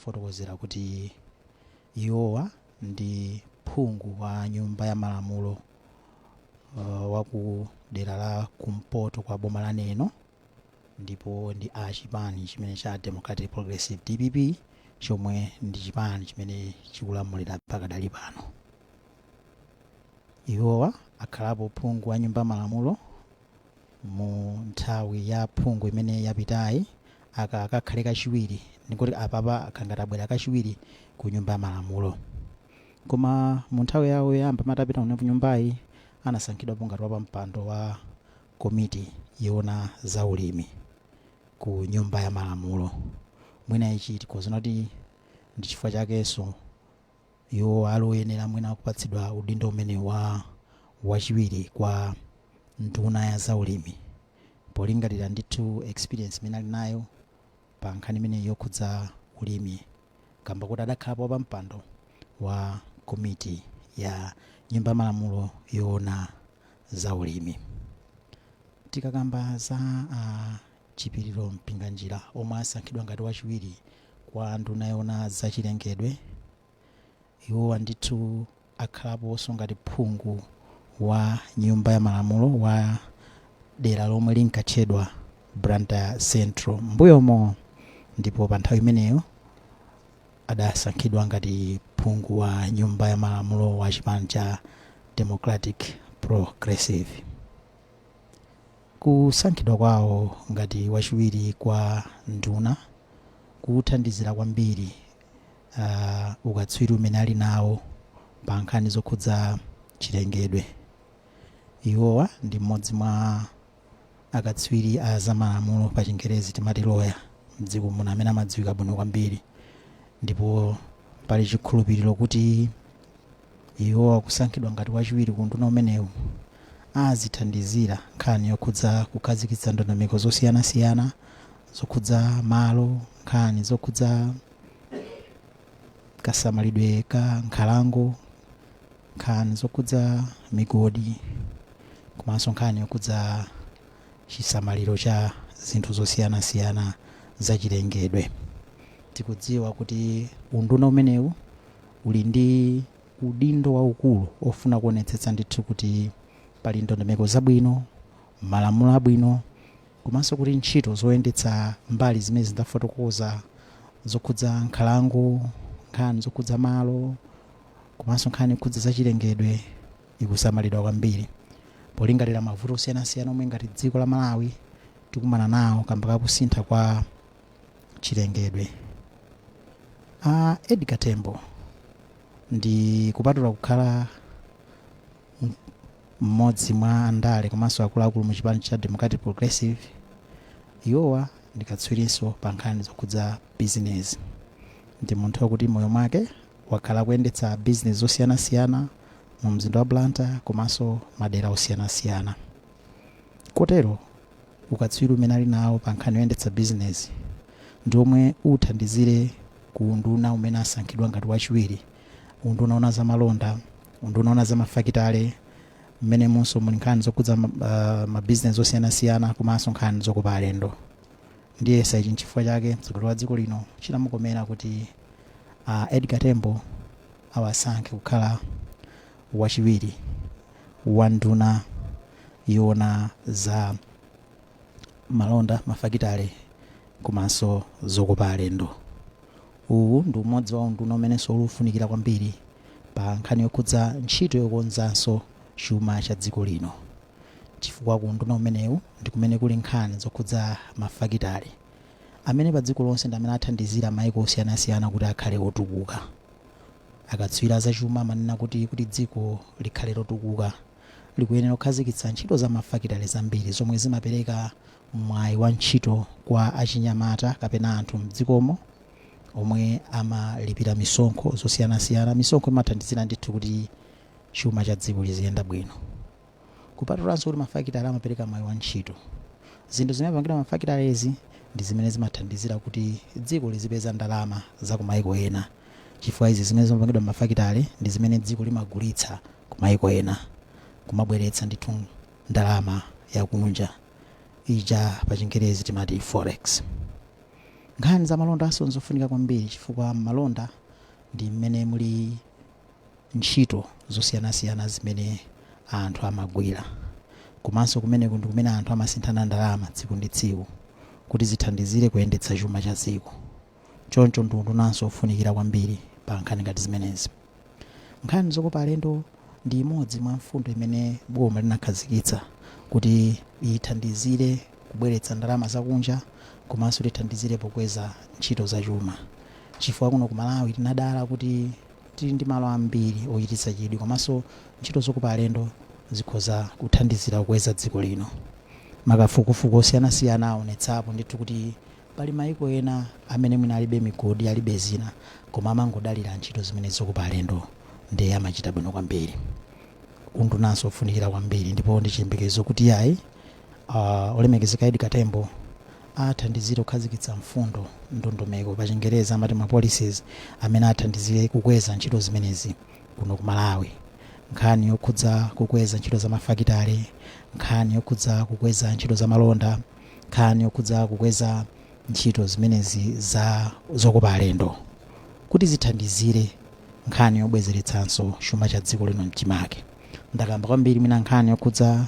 Ndikufotokozera kuti iwowa ndi phungu wa Nyumba ya Malamulo wa ku dera la kumpoto kwa boma la Neno, ndipo ndi a chipani chimene cha Democratic Progressive, DPP, chomwe ndi chipani chimene chikulamulira pakadali pano. Iwowa akhalapo phungu wa Nyumba ya Malamulo mu nthawi ya phungu imene yapitayi. Aka akakhale kachiwiri, ndikuti apapa akhangati abwera kachiwiri ku Nyumba ya Malamulo. Koma mu nthawi yawo yoyamba matapita ku nyumbayi, anasankhidwapo ngati wapampando wa komiti yoona za ulimi ku Nyumba ya Malamulo. Mwina ichi tikhoza kuti ndi chifukwa chakenso iwo aloyenera mwina kupatsidwa udindo umene wa wachiwiri kwa nduna ya zaulimi, polingalira ndithu experience imene ali nayo pa nkhani imene yokhudza ulimi, kamba kuti adakhalapo wapampando wa komiti ya Nyumba ya Malamulo yoona za ulimi. Tikakamba za Chipiriro Mpinganjira, omwe asankhidwa ngati wachiwiri kwa nduna yoona zachilengedwe, iwowa ndithu akhalaponso ngati phungu wa Nyumba ya Malamulo wa dera lomwe linkatchedwa Blantyre Central mbuyomo, ndipo pa nthawi imeneyo adasankhidwa ngati phungu wa Nyumba ya Malamulo wa chipani cha Democratic Progressive. Kusankhidwa kwawo ngati wachiwiri kwa nduna kuthandizira kwambiri ukatswiri umene ali nawo pa nkhani zokhudza chilengedwe. Iwowa ndi mmodzi mwa akatswiri a zamalamulo, pa Chingerezi timati lawyer, mdziko muno amene amadziwika bwino kwambiri, ndipo pali chikhulupiriro kuti iwowa kusankhidwa ngati wachiwiri ku nduna umenewu azithandizira nkhani yokhudza kukhazikitsa ndondomeko zosiyanasiyana zokhudza malo, nkhani zokhudza kasamalidwe ka nkhalango, nkhani zokhudza migodi, komanso nkhani yokhudza chisamaliro cha zinthu zosiyanasiyana zachilengedwe. Tikudziwa kuti unduna umenewu uli ndi udindo waukulu ofuna kuonetsetsa ndithu kuti pali ndondomeko zabwino, malamulo abwino, komanso kuti ntchito zoyendetsa mbali zimene zindafotokoza zokhudza nkhalango, nkhani zokhudza malo, komanso nkhani yokhudza zachilengedwe ikusamalidwa kwambiri, polingalira mavuto osiyanasiyana omwe ngati dziko la Malawi tikumana nawo kamba kakusintha kwa chilengedwe. A Edgar Tembo, ndi kupatula kukhala mmodzi mwa andale komanso akuluakulu mu chipani cha Democratic Progressive, iwowa ndi katswirinso pa nkhani zokhudza business. Ndi munthu wakuti moyo mwake wakhala kuyendetsa business zosiyanasiyana mu mzinda wa Blantyre komanso madera osiyanasiyana. Kotero ukatswiri umene ali nawo pa nkhani yoyendetsa business ndi omwe uthandizire ku unduna umene asankhidwa ngati wachiwiri, unduna una za malonda, unduna una za mafakitale, mmene munso muli nkhani zokhudza mabizinesi osiyanasiyana komanso nkhani zokopa alendo. Ndiye ichi nchifukwa chake mtsogoleri wa dziko lino chinamukomera kuti Edgar Tembo awasankhe kukhala wachiwiri wa nduna yoona za malonda, mafakitale komanso zokopa alendo. Uwu ndi umodzi wa unduna umenenso uli ufunikira kwambiri pa nkhani yokhudza ntchito yokonzanso chuma cha dziko lino, chifukwa ku unduna umenewu ndi kumene kuli nkhani zokhudza mafakitale amene pa dziko lonse ndi amene athandizira maiko osiyanasiyana kuti akhale otukuka. Akatswiri azachuma amanena kuti dziko likhale lotukuka likuyenera kukhazikitsa ntchito za mafakitale zambiri zomwe zimapereka mwayi wa ntchito kwa achinyamata kapena anthu mdzikomo omwe amalipira misonkho zosiyanasiyana. Misonkho imathandizira ndithu kuti chuma cha dziko liziyenda bwino. Kupatulanso kuti mafakitale amapereka mwayi wa ntchito, zinthu zimene amapangidwa mafakitalezi ndi zimene zimathandizira kuti dziko lizipeza ndalama za kumayiko ena, chifukwa izi zimene zimapangidwa mafakitale ndi zimene dziko limagulitsa kumayiko ena, kumabweretsa ndithu ndalama yakunja ija, pa Chingerezi timati forex. Nkhani za malonda aso nzofunika kwambiri, chifukwa malonda ndi mmene muli ntchito zosiyanasiyana zimene anthu amagwira, komanso kumeneku ndi kumene anthu amasinthana ndalama tsiku ndi tsiku kuti zithandizire kuyendetsa chuma cha dziko. Choncho ndi undunanso ofunikira kwambiri pa nkhani ngati zimenezi. Nkhani zokopa alendo ndi imodzi mwa mfundo imene boma linakhazikitsa kuti ithandizire kubweretsa ndalama zakunja, komanso lithandizire pokweza ntchito zachuma, chifukwa kuno ku Malawi tinadala kuti tili ndi malo ambiri ochititsa chidwi, komanso ntchito zokopa alendo zikhoza kuthandizira kukweza dziko lino. Makafukufuku osiyanasiyana aonetsapo ndithu kuti pali maiko ena amene mwina alibe migodi, alibe zina, koma amangodalira ntchito zimene zokopa alendo, ndiye amachita bwino kwambiri. Undunanso ofunikira kwambiri, ndipo ndi chiyembekezo kuti yayi, olemekezeka Edgar Tembo athandizire kukhazikitsa mfundo, ndondomeko, pa Chingereza amati ma policies, amene athandizire kukweza ntchito zimenezi kuno ku Malawi. Nkhani yokhudza kukweza ntchito za mafakitale, nkhani yokhudza kukweza ntchito za malonda, nkhani yokhudza kukweza ntchito zimenezi za zokopa alendo, kuti zithandizire nkhani yobwezeretsanso chuma cha dziko lino mchimake. Ndakamba kwambiri mwina nkhani yokhudza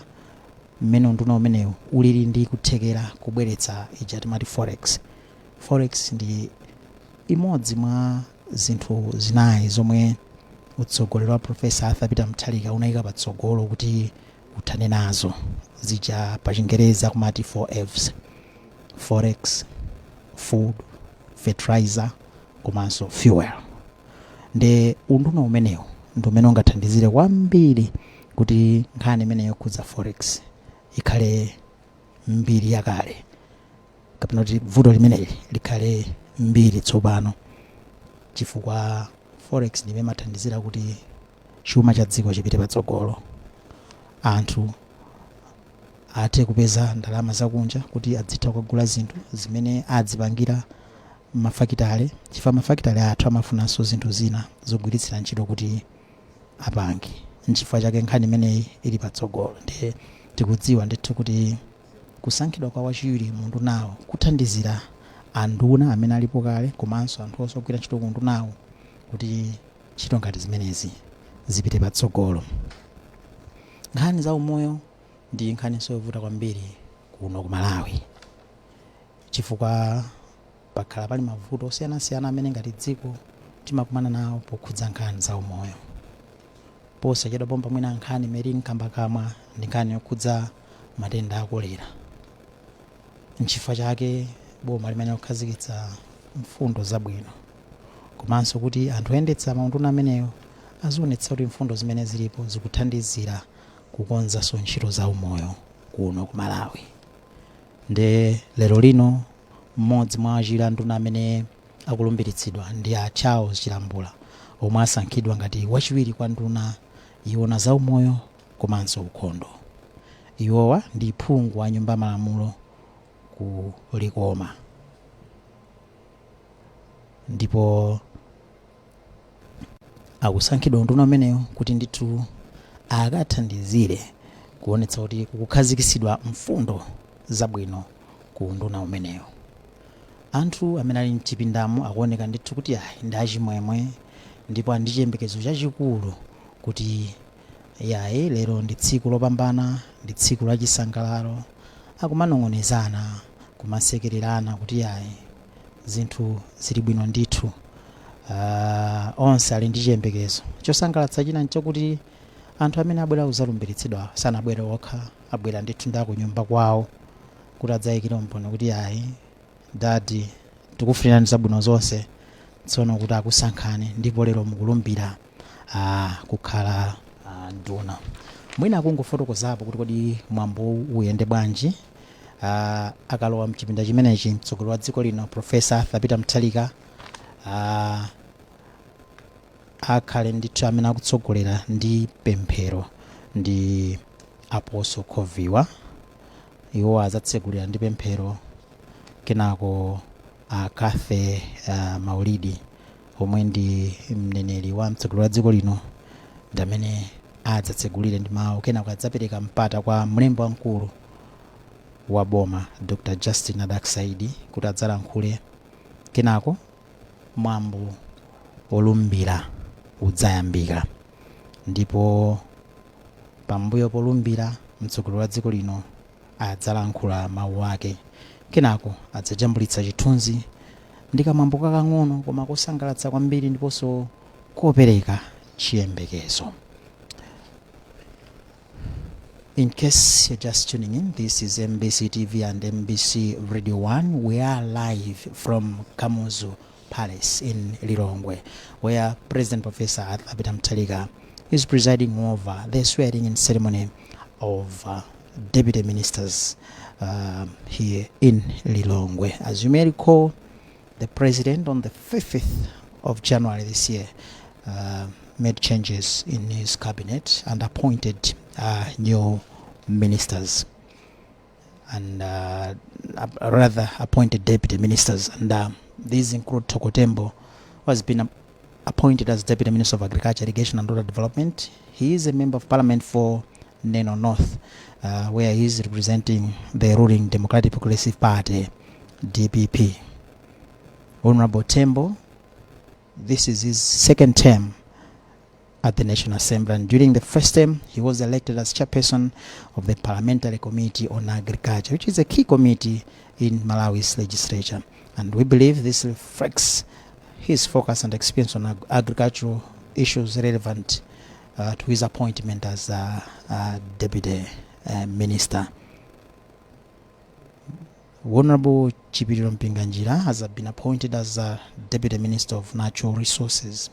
mmene unduna umenewu ulili ndi kuthekera kubweretsa ija timati forex. Forex ndi imodzi mwa zinthu zinayi zomwe utsogoleri wa Professor Arthur Peter Mutharika unayika patsogolo kuti uthane nazo, zija pa Chingereza kumati 4 Fs: forex, food, fertilizer komanso fuel. Ndi unduna umenewu ndi umene ungathandizire kwambiri kuti nkhani imene yokhudza forex ikhale mbiri yakale, kapena kuti vuto limeneli likhale mbiri tsopano, chifukwa forex ndimene imathandizira kuti chuma cha dziko chipite patsogolo, anthu athe kupeza ndalama zakunja kuti adzitha kukagula zinthu zimene adzipangira mafakitale, chifukwa mafakitale athu amafunanso zinthu zina zogwiritsira ntchito kuti apange. Nchifukwa chake nkhani imeneyi ili patsogolo. Ndiye tikudziwa ndithu kuti kusankhidwa kwa wachiwiri mu undunawo kuthandizira anduna amene alipo kale komanso anthu onse ogwira ntchito ku undunawo kuti ntchito ngati zimenezi zipite patsogolo. Nkhani za umoyo ndi nkhaninso yovuta kwambiri kuno ku Malawi, chifukwa pakhala pali mavuto osiyanasiyana amene ngati dziko timakumana nawo pokhudza nkhani za umoyo. Posachedwa pompa, mwina nkhani imene ili mkamwakamwa ndi nkhani yokhudza matenda a kolera. Nchifukwa chake boma limene kukhazikitsa mfundo zabwino, komanso kuti anthu oyendetsa maunduna amenewo azionetsa kuti mfundo zimene zilipo zikuthandizira kukonzanso ntchito za umoyo kuno ku Malawi. Nde lero lino mmodzi mwa achiwiri a nduna amene akulumbiritsidwa ndi a Charles Chilambula, omwe asankhidwa ngati wachiwiri kwa nduna yoona za umoyo komanso ukhondo. Iwowa ndi phungu wa nyumba malamulo ku Likoma, ndipo akusankhidwa unduna umenewo kuti ndithu akathandizire kuonetsa kuti kukukhazikitsidwa mfundo zabwino ku unduna umenewo. Anthu amene ali mchipindamo akuoneka ndithu kuti ayi, ndi achimwemwe, ndipo ali ndi chiyembekezo chachikulu kuti yayi, lero ndi tsiku lopambana, ndi tsiku lachisangalalo. Akumanong'onezana, kumasekererana kuti yayi, zinthu zili bwino ndithu. Onse ali ndi chiyembekezo. Chosangalatsa china nchakuti anthu amene abwera kuzalumbiritsidwa sanabwere okha, abwera ndithu ndi akunyumba kwawo kuti adzayikire umboni kuti ayi, dadi, tikufunirani zabwino zonse tsono kuti akusankhani, ndipo lero mukulumbira kukhala nduna. Mwina akungofotokozapo kuti kodi mwambo uyende bwanji. Akalowa mchipinda chimenechi mtsogoleri wa dziko lino, Professor Arthur Peter Mutharika, akhale ndithu amene akutsogolera ndi pemphero ndi Apostle Khoviwa. Iwo adzatsegulira ndi pemphero, kenako akathe Maulidi, omwe ndi mneneri wa mtsogoleri wa dziko lino, ndi amene adzatsegulire ndi mawu. Kenako adzapereka mpata kwa mlembi wamkulu wa boma, Dr Justin Adack Saidi, kuti adzalankhule. Kenako mwambo wolumbira udzayambika, ndipo pambuyo polumbira mtsogoleri wa dziko lino adzalankhula mawu ake, kenako adzajambulitsa chithunzi ndi kamwambo kakang'ono koma kosangalatsa kwambiri ndiponso kopereka chiyembekezo. In case you're just tuning in, this is MBC TV and MBC Radio 1. We are live from Kamuzu Palace in Lilongwe, where President Professor Arthur Peter Mutharika is presiding over the swearing in ceremony of deputy ministers here in Lilongwe. As you may recall, the president on the 5th of January this year made changes in his cabinet and appointed new ministers and rather appointed deputy ministers, and these include Thoko Tembo, who has been appointed as Deputy Minister of Agriculture, Irrigation and Rural Development. He is a member of parliament for Neno North, where he is representing the ruling Democratic Progressive Party, DPP. Honorable Tembo, this is his second term at the National Assembly, and during the first term he was elected as chairperson of the Parliamentary Committee on Agriculture, which is a key committee in Malawi's legislature. And we believe this reflects his focus and experience on agricultural issues relevant to his appointment as a deputy minister. Honorable Chipiliro Mpinganjira has been appointed as a Deputy Minister of Natural Resources.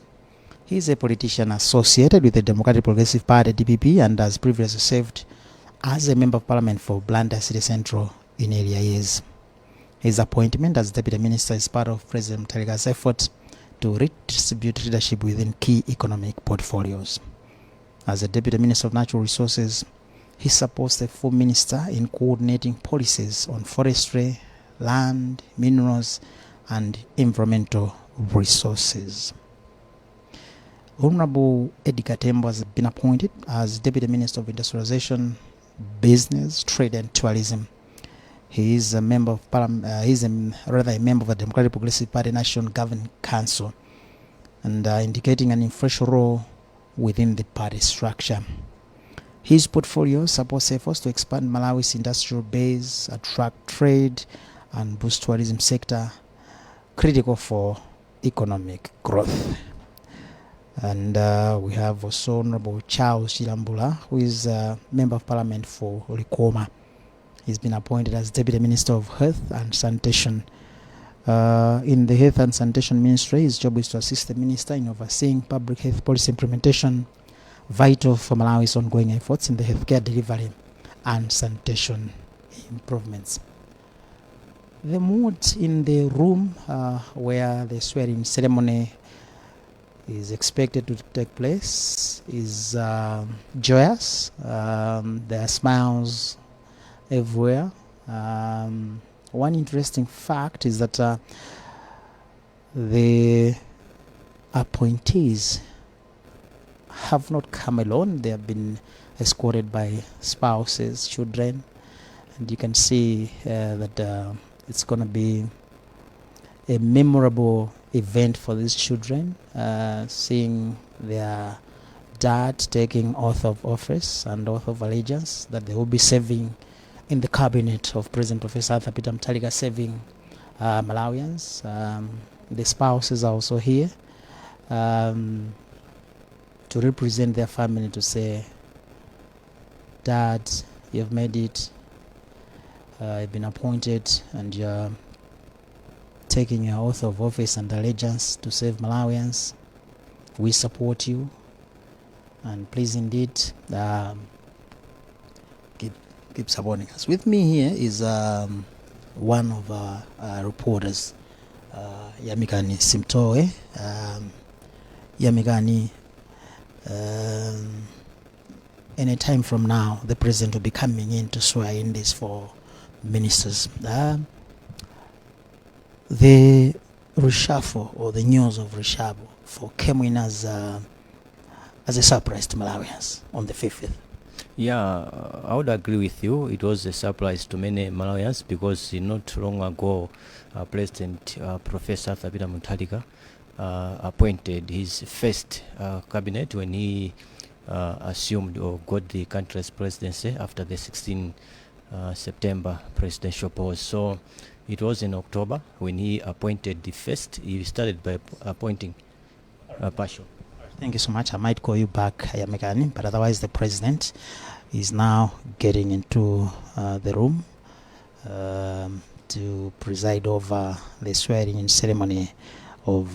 He is a politician associated with the Democratic Progressive Party, DPP, and has previously served as a Member of Parliament for Blantyre City Central in earlier years. His appointment as Deputy Minister is part of President Mutharika's effort to redistribute leadership within key economic portfolios. As a Deputy Minister of Natural Resources, he supports the full minister in coordinating policies on forestry, land, minerals, and environmental resources. Honorable Edgar Tembo has been appointed as Deputy Minister of Industrialization, Business, Trade and Tourism. He is a member of parliament, he's a, rather a member of the Democratic Progressive Party National Governing Council, and indicating an influential role within the party structure. His portfolio supports efforts to expand Malawi's industrial base, attract trade, and boost tourism sector, critical for economic growth. And we have also Honorable Charles Chilambula, who is a Member of Parliament for Likoma. He's been appointed as Deputy Minister of Health and Sanitation. In the Health and Sanitation Ministry, his job is to assist the minister in overseeing public health policy implementation, vital for Malawi's ongoing efforts in the healthcare delivery and sanitation improvements. The mood in the room where the swearing ceremony is expected to take place is joyous. There are smiles everywhere. One interesting fact is that the appointees have not come alone. They have been escorted by spouses, children, and you can see that it's going to be a memorable event for these children, seeing their dad taking oath of office and oath of allegiance that they will be serving in the cabinet of President Professor Arthur Peter Mutharika, serving Malawians. The spouses are also here to represent their family, to say, "Dad, you've made it, you've been appointed, and you're taking your oath of office and allegiance to serve Malawians. We support you, and please indeed keep supporting us." With me here is one of our reporters, Yamikani Simtowe. Yamikani, any time from now, the president will be coming in to swear in these four ministers. The reshuffle or the news of reshuffle for came in as a surprise to Malawians on the 5th. Yeah, I would agree with you. It was a surprise to many Malawians because not long ago, President Professor Arthur Peter Mutharika appointed his first cabinet when he assumed or got the country's presidency after the 16 September presidential polls. So it was in October when he appointed the first. He started by appointing partial. Thank you so much. I might call you back, Yamikani, but otherwise the president is now getting into the room to preside over the swearing-in ceremony of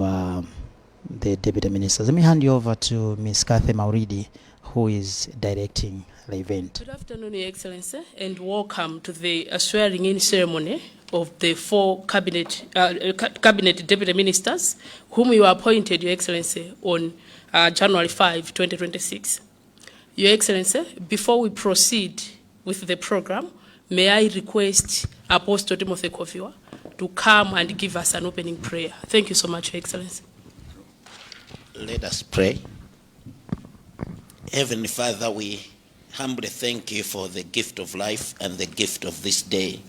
the deputy ministers. Let me hand you over to Ms. Kathy Mauridi, who is directing the event. Good afternoon, Your Excellency, and welcome to the swearing-in ceremony of the four cabinet deputy ministers whom you appointed, Your Excellency, on January 5, 2026. Your Excellency, before we proceed with the program, may I request Apostle Timothy Kofiwa to come and give us an opening prayer. Thank you so much, Your Excellency. Let us pray. Heavenly Father, we humbly thank you for the gift of life and the gift of this day.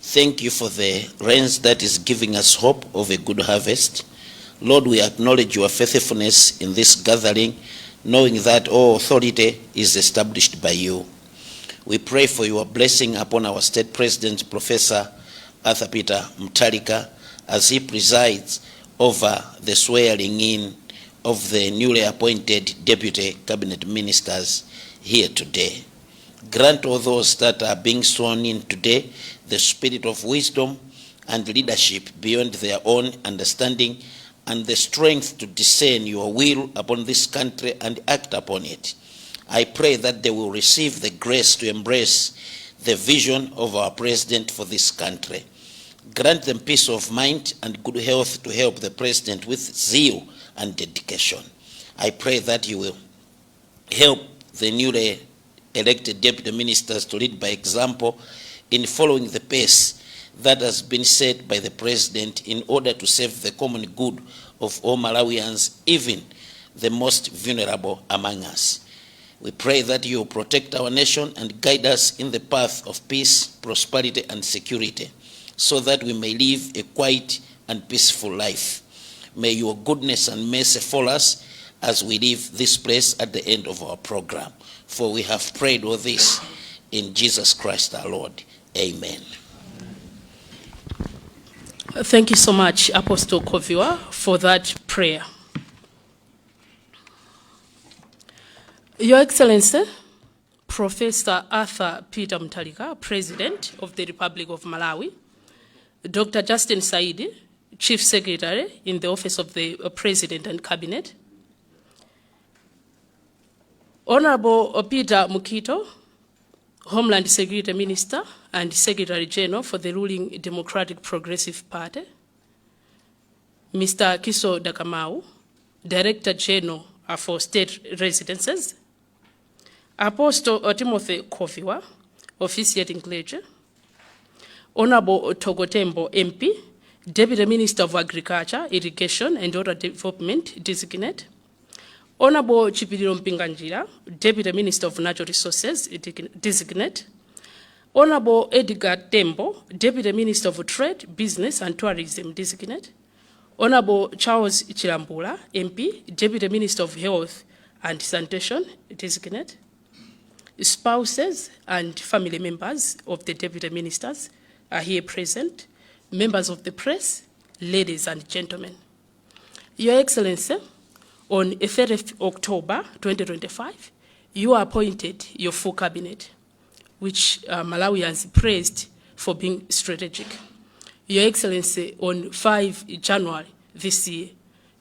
Thank you for the rains that is giving us hope of a good harvest. Lord, we acknowledge your faithfulness in this gathering, knowing that all authority is established by you. We pray for your blessing upon our state president, Professor Arthur Peter Mutharika, as he presides over the swearing in of the newly appointed deputy cabinet ministers here today. Grant all those that are being sworn in today the spirit of wisdom and leadership beyond their own understanding and the strength to discern your will upon this country and act upon it. I pray that they will receive the grace to embrace the vision of our president for this country. Grant them peace of mind and good health to help the president with zeal and dedication. I pray that you will help the newly elected deputy ministers to lead by example in following the pace that has been set by the president in order to serve the common good of all Malawians, even the most vulnerable among us. We pray that you protect our nation and guide us in the path of peace, prosperity, and security, so that we may live a quiet and peaceful life. May your goodness and mercy follow us as we leave this place at the end of our program. For we have prayed all this in Jesus Christ our Lord. Amen. Thank you so much, Apostle Koviwa, for that prayer. Your Excellency, Professor Arthur Peter Mutharika, President of the Republic of Malawi, Dr. Justin Saidi, Chief Secretary in the Office of the President and Cabinet, Honorable Peter Mukhito, Homeland Security Minister and Secretary General for the ruling Democratic Progressive Party, Mr. Kisoda Kamau, Director General for State Residences, Apostle Timothy Koviwa, officiating clergy, Honorable Thoko Tembo MP, Deputy Minister of Agriculture, Irrigation and Water Development Designate, Honorable Chipiliro Mpinganjira, Deputy Minister of Natural Resources Designate, Honorable Edgar Tembo, Deputy Minister of Trade, Business and Tourism Designate, Honorable Charles Chilambula, MP, Deputy Minister of Health and Sanitation Designate, spouses and family members of the deputy ministers are here present, members of the press, ladies and gentlemen. Your Excellency, on 30th October 2025, you appointed your full cabinet, which Malawians praised for being strategic. Your Excellency, on 5 January this year,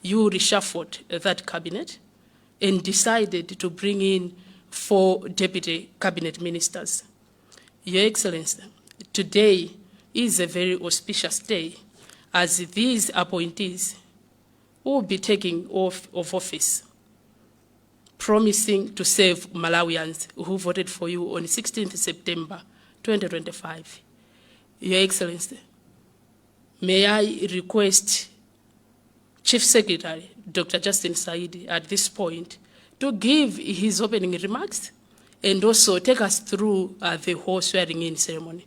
you reshuffled that cabinet and decided to bring in four deputy cabinet ministers. Your Excellency, today is a very auspicious day, as these appointees will be taking oath of office, promising to serve Malawians who voted for you on 16th September 2025. Your Excellency, may I request Chief Secretary Dr. Justin Saidi at this point to give his opening remarks and also take us through the whole swearing-in ceremony.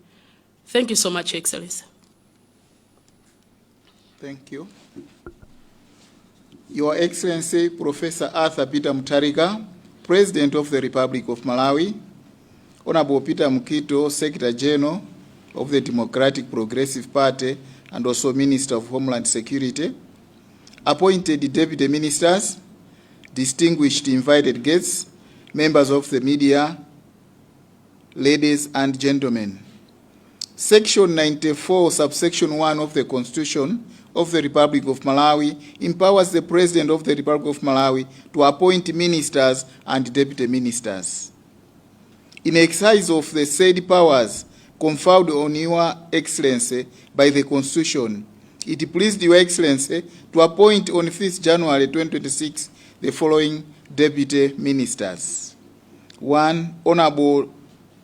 Thank you so much, Your Excellency. Thank you. Your Excellency, Professor Arthur Peter Mutharika, President of the Republic of Malawi, Honorable Peter Mukhito, Secretary General of the Democratic Progressive Party and also Minister of Homeland Security, appointed Deputy Ministers, distinguished invited guests, members of the media, ladies and gentlemen. Section 94, subsection 1 of the Constitution of the Republic of Malawi empowers the President of the Republic of Malawi to appoint ministers and deputy ministers. In exercise of the said powers conferred on Your Excellency by the Constitution, it pleased Your Excellency to appoint on 5th January 2026 the following deputy ministers. 1. Honorable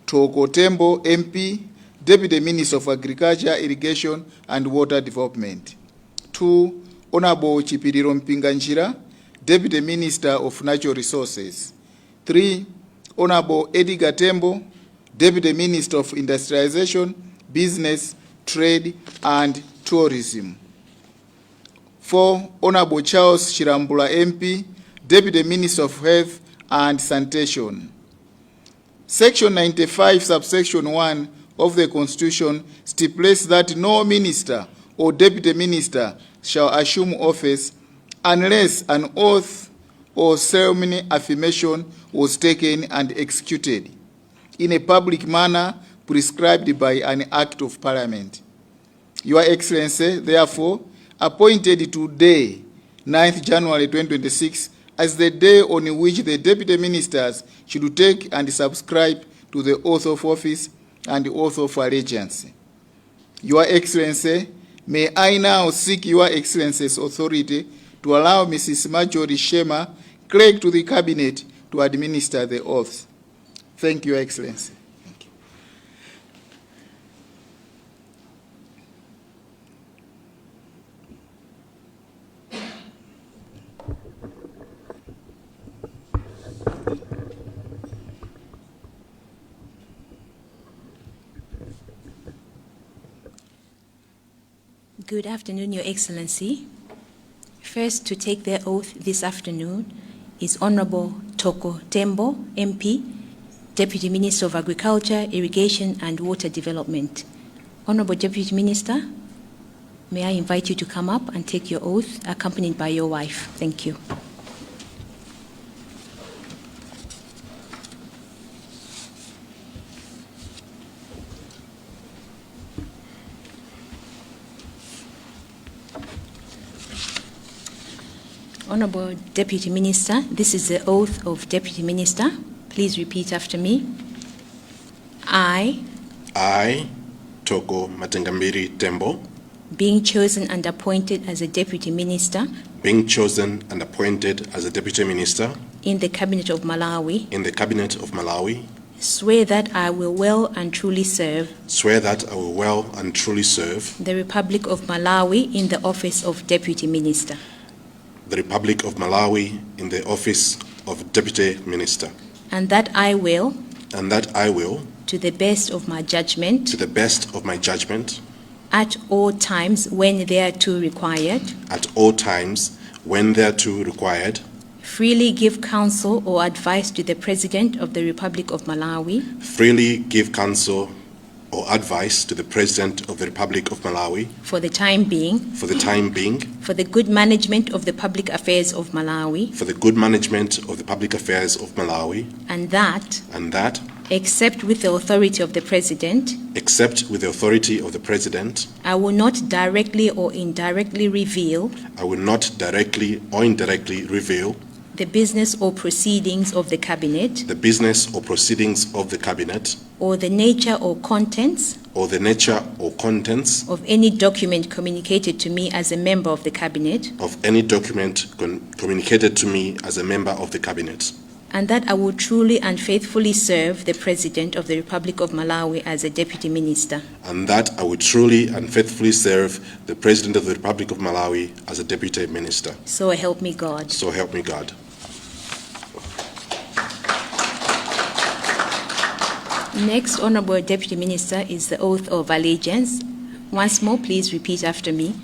Thoko Tembo, MP, Deputy Minister of Agriculture, Irrigation and Water Development. 2. Honorable Chipiliro Mpinganjira, Deputy Minister of Natural Resources. 3. Honorable Edgar Tembo, Deputy Minister of Industrialization, Business, Trade and Tourism. 4. Honorable Charles Chilambula, MP, Deputy Minister of Health and Sanitation. Section 95, subsection 1 of the Constitution stipulates that no minister or deputy minister shall assume office unless an oath or ceremony affirmation was taken and executed in a public manner prescribed by an act of parliament. Your Excellency, therefore, appointed today, 9th January 2026, as the day on which the deputy ministers should take and subscribe to the oath of office and oath of allegiance. Your Excellency, may I now seek Your Excellency's authority to allow Mrs. Marjorie Shema, clerk to the Cabinet, to administer the oaths. Thank you, Your Excellency. Thank you. Good afternoon, Your Excellency. First to take their oath this afternoon is Honorable Thoko Tembo, MP, Deputy Minister of Agriculture, Irrigation and Water Development. Honorable Deputy Minister, may I invite you to come up and take your oath, accompanied by your wife. Thank you. Honorable Deputy Minister, this is the oath of Deputy Minister. Please repeat after me. I, I, Thoko Matengambiri Tembo, being chosen and appointed as a Deputy Minister being chosen and appointed as a Deputy Minister in the Cabinet of Malawi, in the Cabinet of Malawi, swear that I will well and truly serve swear that I will well and truly serve the Republic of Malawi in the office of Deputy Minister, the Republic of Malawi in the office of Deputy Minister, and that I will, and that I will, to the best of my judgment, to the best of my judgment, at all times when thereto required, at all times when thereto required, freely give counsel or advice to the President of the Republic of Malawi freely give counsel or advice to the President of the Republic of Malawi for the time being, for the time being, for the good management of the public affairs of Malawi, for the good management of the public affairs of Malawi, and that, and that, except with the authority of the President, except with the authority of the President, I will not directly or indirectly reveal I will not directly or indirectly reveal the business or proceedings of the Cabinet the business or proceedings of the Cabinet or the nature or contents or the nature or contents of any document communicated to me as a member of the Cabinet, of any document communicated to me as a member of the Cabinet, and that I will truly and faithfully serve the President of the Republic of Malawi as a Deputy Minister. and that I will truly and faithfully serve the President of the Republic of Malawi as a Deputy Minister. So help me God. So help me God. Next, Honorable Deputy Minister, is the oath of allegiance. Once more, please repeat after me.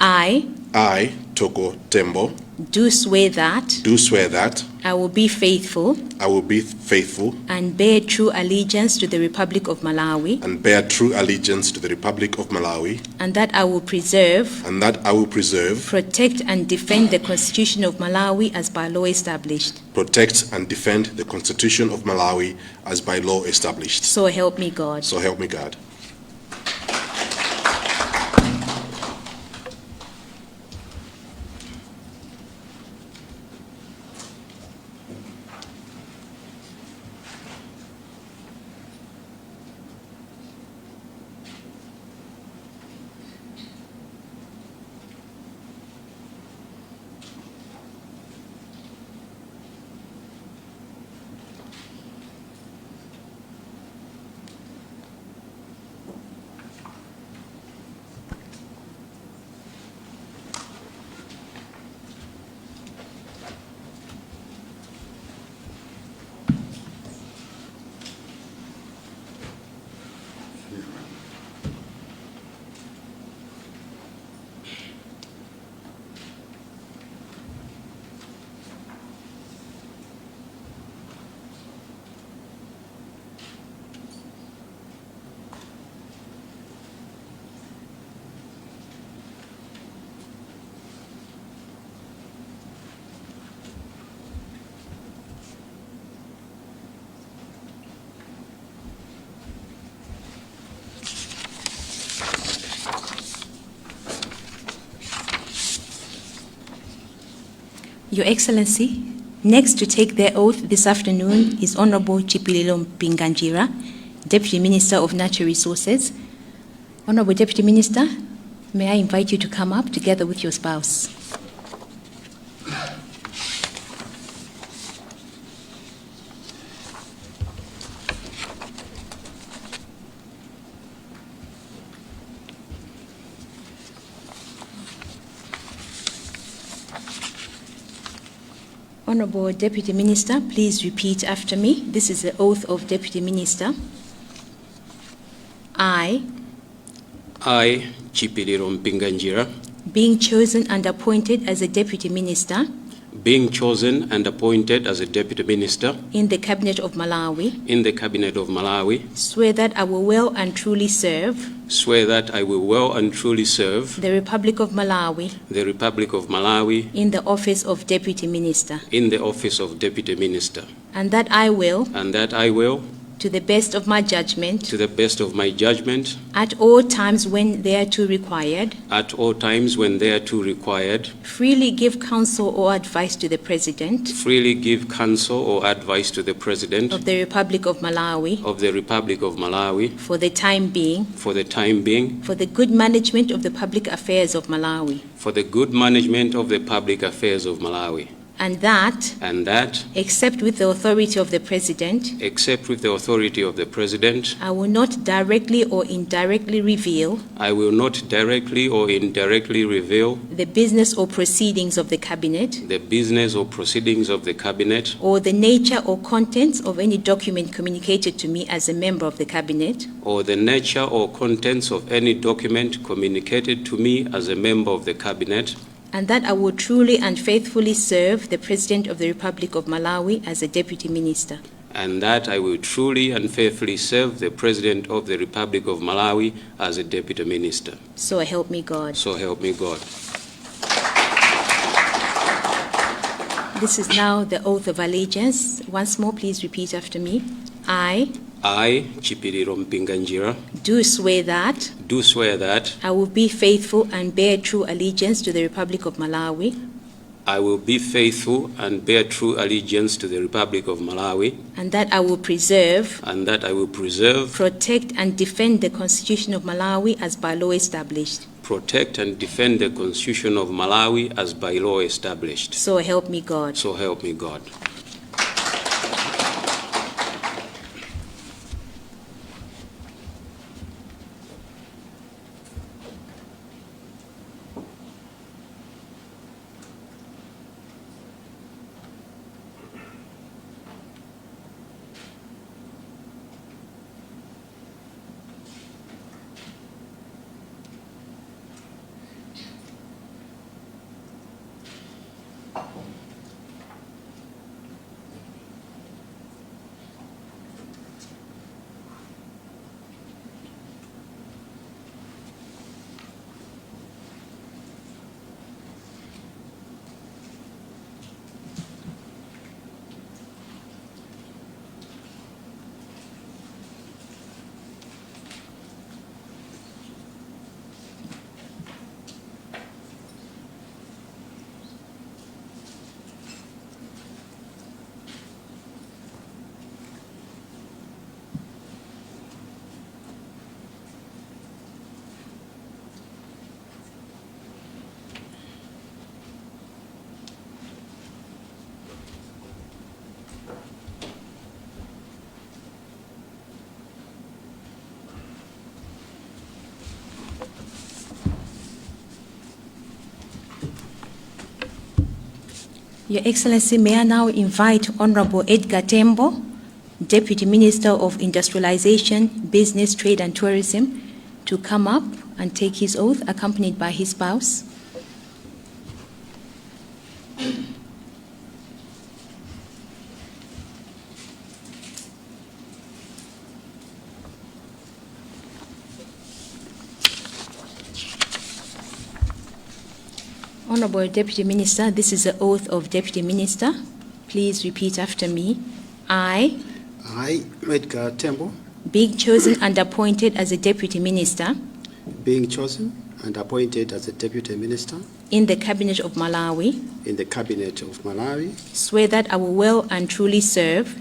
I I, Toko Tembo, do swear that do swear that I will be faithful I will be faithful and bear true allegiance to the Republic of Malawi, and bear true allegiance to the Republic of Malawi, and that I will preserve, and that I will preserve, protect, and defend the Constitution of Malawi as by law established. protect, and defend the Constitution of Malawi as by law established. So help me God. So help me God. Your Excellency, next to take their oath this afternoon is Honorable Chipililo Mpinganjira, Deputy Minister of Natural Resources. Honorable Deputy Minister, may I invite you to come up together with your spouse. Honorable Deputy Minister, please repeat after me. This is the oath of Deputy Minister. I, I, Chipiliro Mpinganjira, being chosen and appointed as a Deputy Minister being chosen and appointed as a Deputy Minister in the Cabinet of Malawi, in the Cabinet of Malawi, swear that I will well and truly serve swear that I will well and truly serve the Republic of Malawi the Republic of Malawi in the office of Deputy Minister, in the office of Deputy Minister, and that I will, and that I will, to the best of my judgment, to the best of my judgment, at all times when thereto required, at all times when thereto required, freely give counsel or advice to the President freely give counsel or advice to the President of the Republic of Malawi of the Republic of Malawi for the time being, for the time being, for the good management of the public affairs of Malawi, for the good management of the public affairs of Malawi, and that, and that, except with the authority of the President, except with the authority of the President, I will not directly or indirectly reveal I will not directly or indirectly reveal the business or proceedings of the Cabinet the business or proceedings of the Cabinet or the nature or contents of any document communicated to me as a member of the Cabinet or the nature or contents of any document communicated to me as a member of the Cabinet, and that I will truly and faithfully serve the President of the Republic of Malawi as a Deputy Minister. and that I will truly and faithfully serve the President of the Republic of Malawi as a Deputy Minister. So help me God. So help me God. This is now the oath of allegiance. Once more, please repeat after me. I I, Chipiliro Mpinganjira, do swear that do swear that I will be faithful and bear true allegiance to the Republic of Malawi I will be faithful and bear true allegiance to the Republic of Malawi, and that I will preserve, and that I will preserve, protect, and defend the Constitution of Malawi as by law established. protect, and defend the Constitution of Malawi as by law established. So help me God. So help me God. Your Excellency, may I now invite Honorable Edgar Tembo, Deputy Minister of Industrialization, Business, Trade and Tourism, to come up and take his oath, accompanied by his spouse. Honorable Deputy Minister, this is the oath of Deputy Minister. Please repeat after me. I, I, Edgar Tembo, being chosen and appointed as a Deputy Minister being chosen and appointed as a Deputy Minister in the Cabinet of Malawi, in the Cabinet of Malawi, swear that I will well and truly serve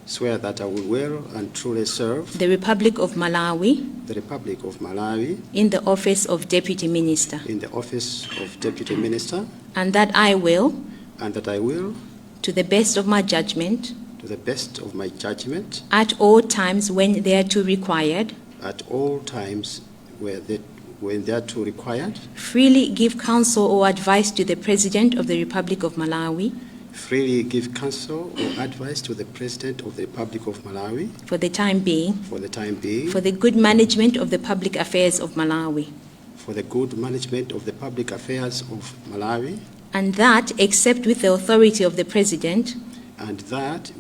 swear that I will well and truly serve the Republic of Malawi the Republic of Malawi in the office of Deputy Minister, in the office of Deputy Minister, and that I will, and that I will, to the best of my judgment, to the best of my judgment, at all times when thereto required, at all times when thereto required, freely give counsel or advice to the President of the Republic of Malawi freely give counsel or advice to the President of the Republic of Malawi for the time being, for the time being, for the good management of the public affairs of Malawi, for the good management of the public affairs of Malawi, and that, except with the authority of the President, and that,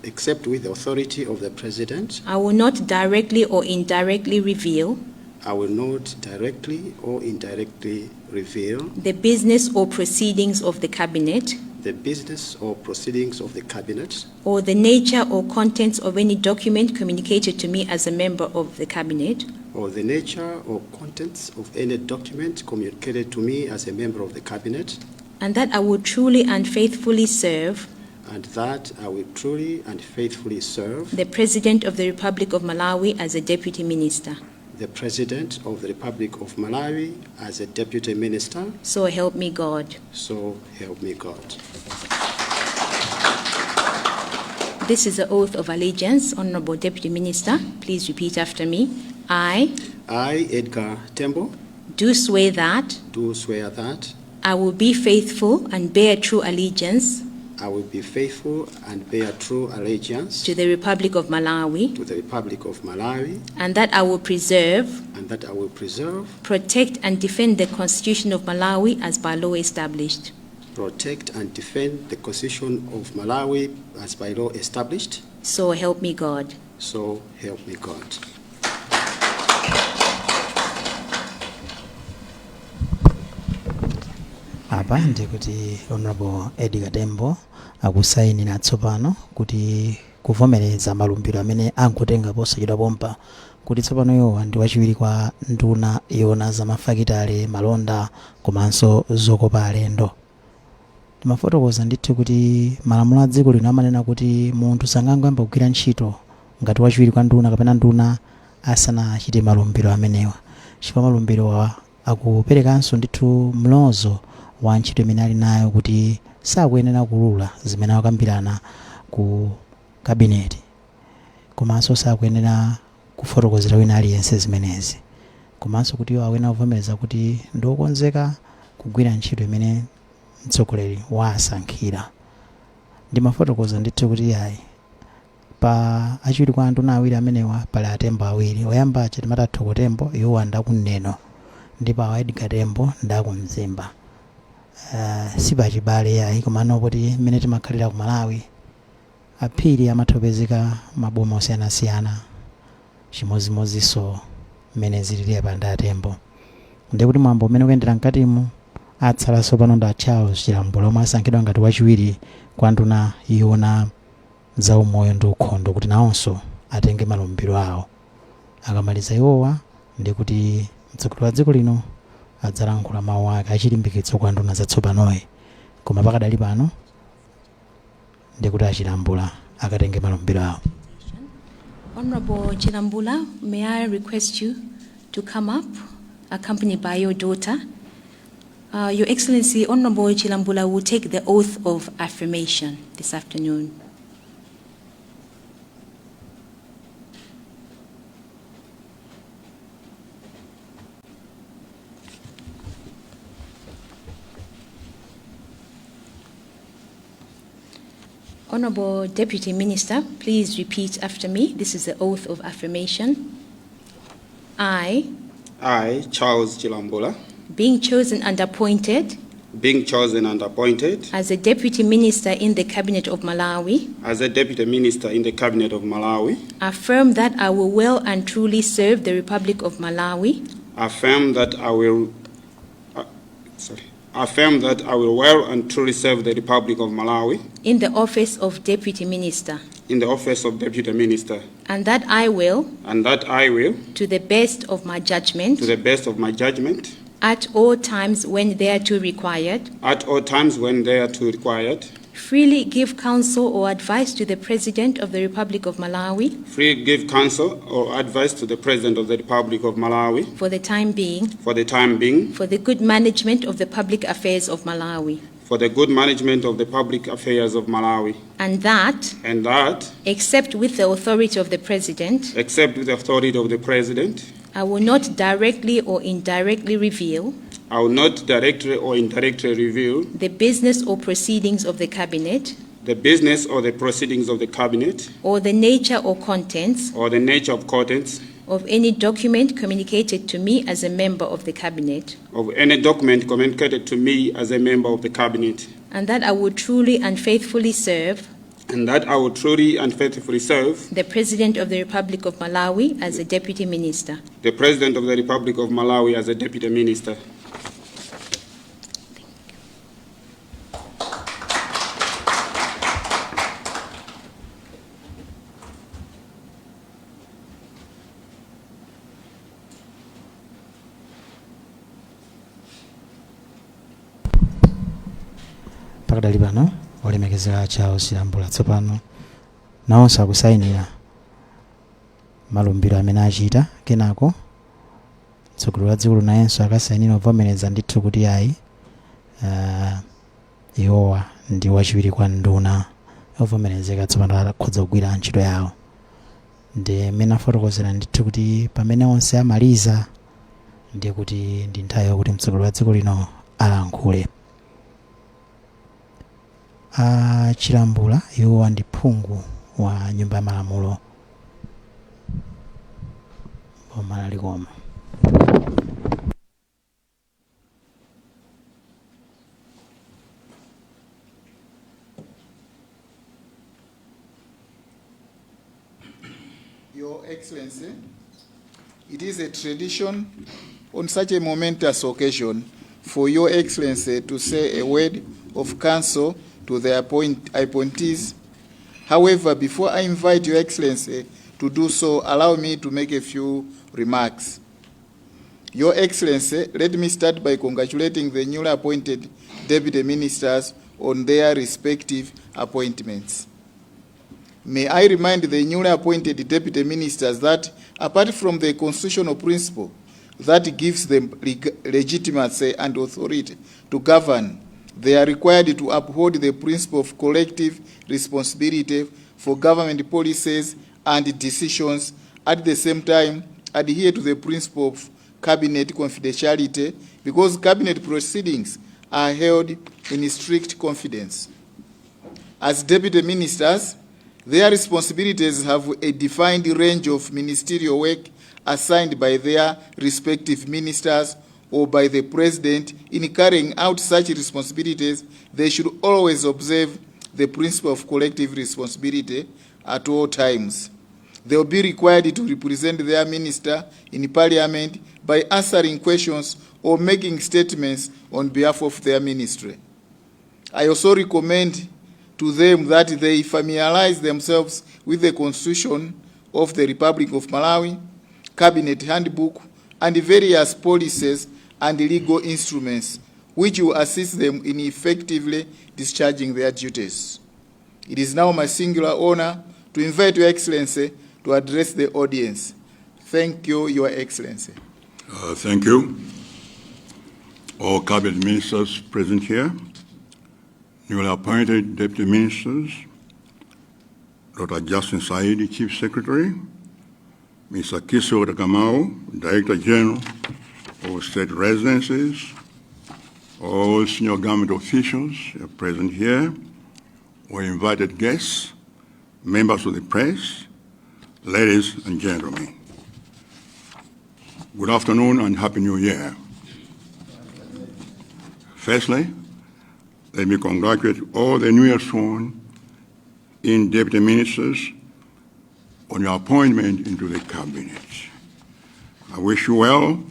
except with the authority of the President, I will not directly or indirectly reveal I will not directly or indirectly reveal the business or proceedings of the Cabinet the business or proceedings of the Cabinet or the nature or contents of any document communicated to me as a member of the Cabinet or the nature or contents of any document communicated to me as a member of the Cabinet, and that I will truly and faithfully serve and that I will truly and faithfully serve the President of the Republic of Malawi as a Deputy Minister. the President of the Republic of Malawi as a Deputy Minister. So help me God. So help me God. This is the oath of allegiance. Honorable Deputy Minister, please repeat after me. I, Edgar Tembo, do swear that do swear that I will be faithful and bear true allegiance I will be faithful and bear true allegiance to the Republic of Malawi, to the Republic of Malawi, and that I will preserve, and that I will preserve, protect, and defend the Constitution of Malawi as by law established. protect, and defend the Constitution of Malawi as by law established. So help me God. So help me God. Apa ndikuti Honorable Edgar Tembo akusayinira tsopano kuti kuvomereza malumbiro amene ankutenga posachedwa pompa, kuti tsopano iwowa ndi wachiwiri kwa nduna yona za mafakitale, malonda komanso zokopa alendo. Timafotokoza ndithu kuti malamulo a dziko lino amanena kuti munthu sangangoyamba kugwira ntchito ngati wachiwiri kwa nduna kapena nduna asanachite malumbiro amenewa, chifukwa malumbirowa akuperekanso ndithu mlozo wa ntchito imene ali nayo, kuti sakuyenera kulula zimene akambirana ku kabineti, komanso sakuyenera kufotokozera wina aliyense zimenezi, komanso kuti iwo akuyenera kuvomereza kuti ndiokonzeka kugwira ntchito imene mtsogoleri wasankhira. Ndimafotokoza ndithu kuti ayi, pa achiwiri kwa anduna awiri amenewa pali atembo awiri. Oyamba aja timati Athoko Tembo, iwowa ndakumneno, ndipo awa Edgar Tembo ndakumzimba. Sipachibale ayi, komano kuti mmene timakhalira ku Malawi, aphiri amathopezeka maboma osiyanasiyana, chimozimozinso mmene zilili apa ndi atembo. Ndikuti mwambo umene ukuyendera mkatimu, atsalanso pano ndi a Charles Chilambo, omwe asankhidwa ngati wachiwiri kwa nduna yona za umoyo ndi ukhondo, kuti nawonso atenge malumbiro awo. Akamaliza iwowa, ndikuti mtsogoleri wa dziko lino adzalankhula mawu ake achilimbikitso kwa nduna zatsopanoyi. Koma pakadali pano ndikuti achilambula akatenge malumbiro awo. Honorable Chilambula, may I request you to come up, accompanied by your daughter. Your Excellency, Honorable Chilambula will take the oath of affirmation this afternoon. Honorable Deputy Minister, please repeat after me. This is the oath of affirmation. I, I, Charles Chilambula, being chosen and appointed being chosen and appointed as a Deputy Minister in the Cabinet of Malawi, as a Deputy Minister in the Cabinet of Malawi, affirm that I will well and truly serve the Republic of Malawi affirm that I will sorry, affirm that I will well and truly serve the Republic of Malawi in the office of Deputy Minister, in the office of Deputy Minister, and that I will, and that I will, to the best of my judgment, to the best of my judgment, at all times when thereto required, at all times when thereto required, freely give counsel or advice to the President of the Republic of Malawi freely give counsel or advice to the President of the Republic of Malawi for the time being, for the time being, for the good management of the public affairs of Malawi, for the good management of the public affairs of Malawi, and that, and that, except with the authority of the President, except with the authority of the President, I will not directly or indirectly reveal I will not directly or indirectly reveal the business or proceedings of the Cabinet the business or the proceedings of the Cabinet or the nature or contents or the nature of contents of any document communicated to me as a member of the Cabinet, of any document communicated to me as a member of the Cabinet, and that I will truly and faithfully serve and that I will truly and faithfully serve the President of the Republic of Malawi as a Deputy Minister. the President of the Republic of Malawi as a Deputy Minister. Pakadali pano olemekezeka Charles Chilambula tsopano nawonso akusayinira malumbiro amene achita. Kenako mtsogoleri wa dziko nayenso akasayinira kuvomereza ndithu kuti ayi, iwowa ndi wachiwiri kwa nduna ovomerezeka, tsopano akhoza kugwira ntchito yawo. Ndi mmene afotokozera ndithu kuti pamene onse amaliza, ndiye kuti ndi nthawi yokuti mtsogoleri wa dziko lino alankhule. A Chilambula iwowa ndi phungu wa nyumba ya malamulo boma la Likoma. Your Excellency, it is a tradition on such a momentous occasion for Your Excellency to say a word of counsel to the appointees. However, before I invite Your Excellency to do so, allow me to make a few remarks. Your Excellency, let me start by congratulating the newly appointed deputy ministers on their respective appointments. May I remind the newly appointed deputy ministers that apart from the constitutional principle that gives them legitimacy and authority to govern, they are required to uphold the principle of collective responsibility for government policies and decisions, at the same time adhere to the principle of cabinet confidentiality, because cabinet proceedings are held in strict confidence. As deputy ministers, their responsibilities have a defined range of ministerial work assigned by their respective ministers or by the president. In carrying out such responsibilities, they should always observe the principle of collective responsibility at all times. They will be required to represent their minister in parliament by answering questions or making statements on behalf of their ministry. I also recommend to them that they familiarize themselves with the Constitution of the Republic of Malawi, Cabinet Handbook, and various policies and legal instruments which will assist them in effectively discharging their duties. It is now my singular honor to invite Your Excellency to address the audience. Thank you, Your Excellency. Thank you. All cabinet ministers present here, newly appointed deputy ministers, Dr. Justin Saidi, Chief Secretary, Mr. Kiswell Kamau, Director General of State Residences, all senior government officials present here, All invited guests, members of the press, ladies and gentlemen. Good afternoon and Happy New Year. Firstly, let me congratulate all the newly sworn in deputy ministers on your appointment into the cabinet. I wish you well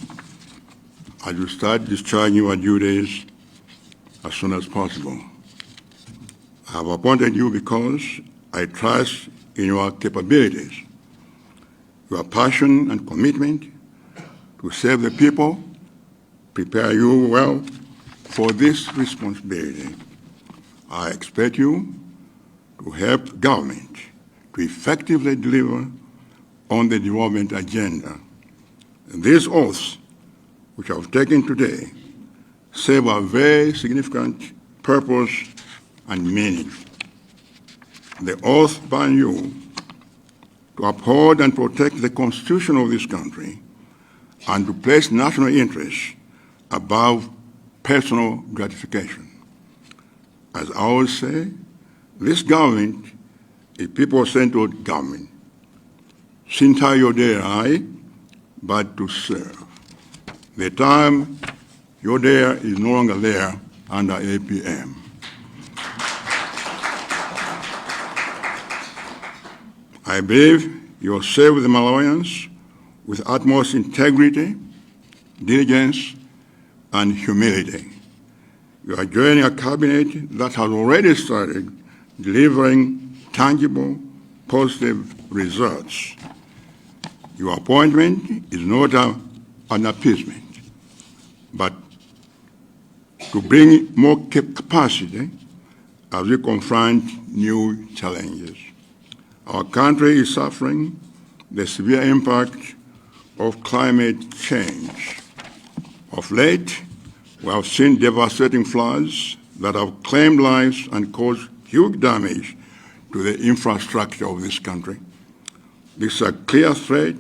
as you start discharging your duties as soon as possible. I have appointed you because I trust in your capabilities, your passion and commitment to serve the people prepare you well for this responsibility. I expect you to help government to effectively deliver on the development agenda. And these oaths, which I have taken today, serve a very significant purpose and meaning. The oath bind you to uphold and protect the Constitution of this country and to place national interests above personal gratification. As I always say, this government is people-centered government. Si nthawi yodyera, but to serve. The time yodyera is no longer there under APM. I believe you will serve the Malawians with utmost integrity, diligence, and humility. You are joining a cabinet that has already started delivering tangible, positive results. Your appointment is not an appeasement, but to bring more capacity as we confront new challenges. Our country is suffering the severe impact of climate change. Of late, we have seen devastating floods that have claimed lives and caused huge damage to the infrastructure of this country. This is a clear threat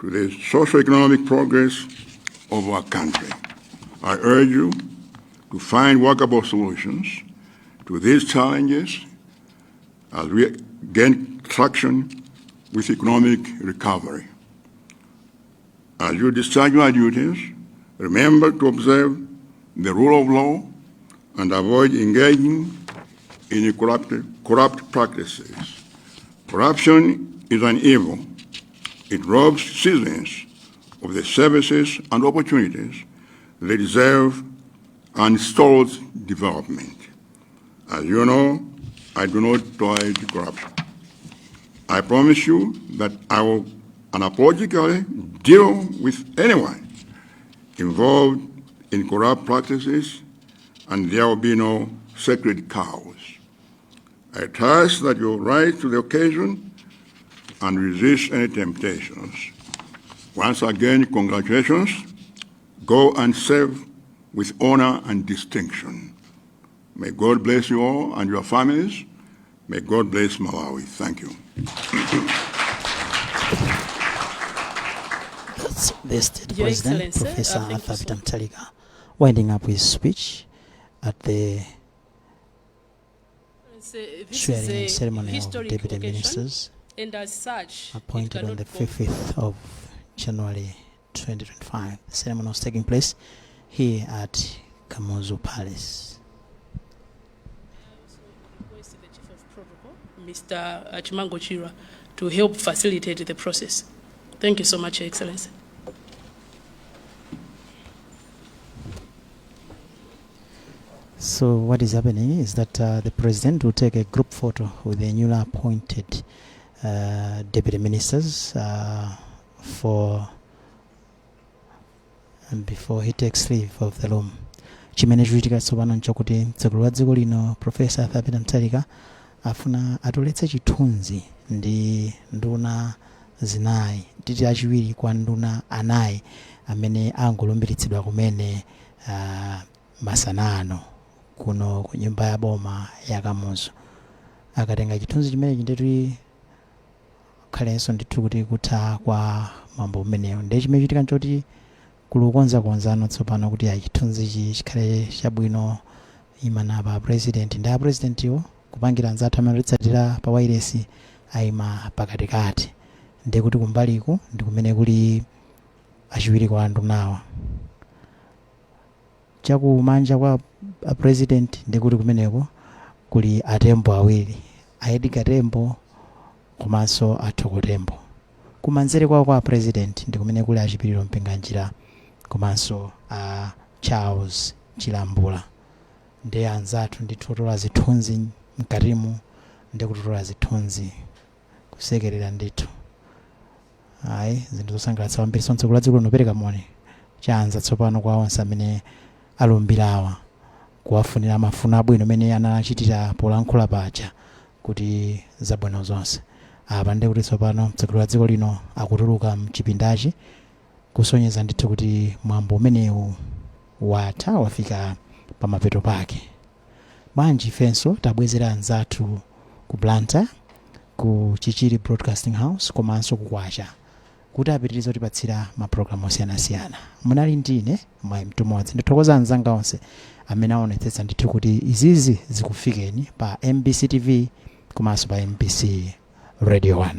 to the socio-economic progress of our country. I urge you to find workable solutions to these challenges as we gain traction with economic recovery. As you discharge your duties, remember to observe the rule of law and avoid engaging in corrupt practices. Corruption is an evil. It robs citizens of the services and opportunities they deserve and stalls development. As you know, I do not tolerate corruption. I promise you that I will unapologetically deal with anyone involved in corrupt practices, and there will be no sacred cows. I trust that you will rise to the occasion and resist any temptations. Once again, congratulations. Go and serve with honor and distinction. May God bless you all and your families. May God bless Malawi. Thank you. That's the State Your President, Excellency, Professor thank you Arthur so Peter Mutharika, winding up his speech at the This is swearing in a ceremony of historic deputy occasion, ministers and as such, it appointed on cannot the go 5th of January 2025. The ceremony was taking place here at Kamuzu Palace. Request the Chief of Protocol, Mr. Chimango Chira, to help facilitate the process. Thank you so much, Your Excellency. So what is happening is that the president will take a group photo with the newly appointed deputy ministers for and before he takes leave of the room. Chimene chikuchitika tsopano nchakuti mtsogoleri wa dziko lino, Professor Arthur Peter Mutharika, afuna atoletse chithunzi ndi nduna zinayi, titi achiwiri kwa nduna anayi amene angolumbiritsidwa kumene masana ano kuno ku nyumba ya boma ya Kamuzu. Akatenga chithunzi chimenechi, ndetu khalenso ndithu kuti kutha kwa mwambo umenewo. Ndiye chimene chitika nchoti kuli kukonzakonzano tsopano kuti ayi, chithunzichi chikhale chabwino, imana pa president ndi a presidentiwo. Kupangira anzathu amene atitsatira pa wairesi, ayima pakatikati, ndiye kuti kumbaliku ndi kumene kuli achiwiri kwa andunawa. Chakumanja kwa a President ndi kuti kumeneko kuli atembo awiri, a Edgar Tembo komanso a Thoko Tembo. Kumanzere kwawo kwa President ndi kumene kuli Achipiriro Mpinganjira komanso a Charles Chilambula. Ndi anzathu ndithu otola zithunzi mkatimu ndi kutola zithunzi, kusekerera ndithu. Ayi, zinthu zosangalatsa kwambiri. Sonse kula dziko linopereka moni chanza tsopano kwa onse amene alumbirawa, kuwafunira mafuno abwino amene anachitira polankhula paja kuti zabwino zonse. Apa ndi kuti tsopano mtsogoleri wa dziko lino akutuluka mchipindachi, kusonyeza ndithu kuti mwambo umenewu watha, wafika pamapeto pake. Bwanji ifenso tabwezera anzathu ku Blantyre, ku Chichiri Broadcasting House komanso ku Kwacha kuti apitirize kutipatsira mapulogalamu osiyanasiyana. Munali ndine Mwayi Mtumodzi. Ndithokoza anzanga onse amene aonetsetsa ndithu kuti izizi zikufikeni pa MBC TV komanso pa MBC Radio 1.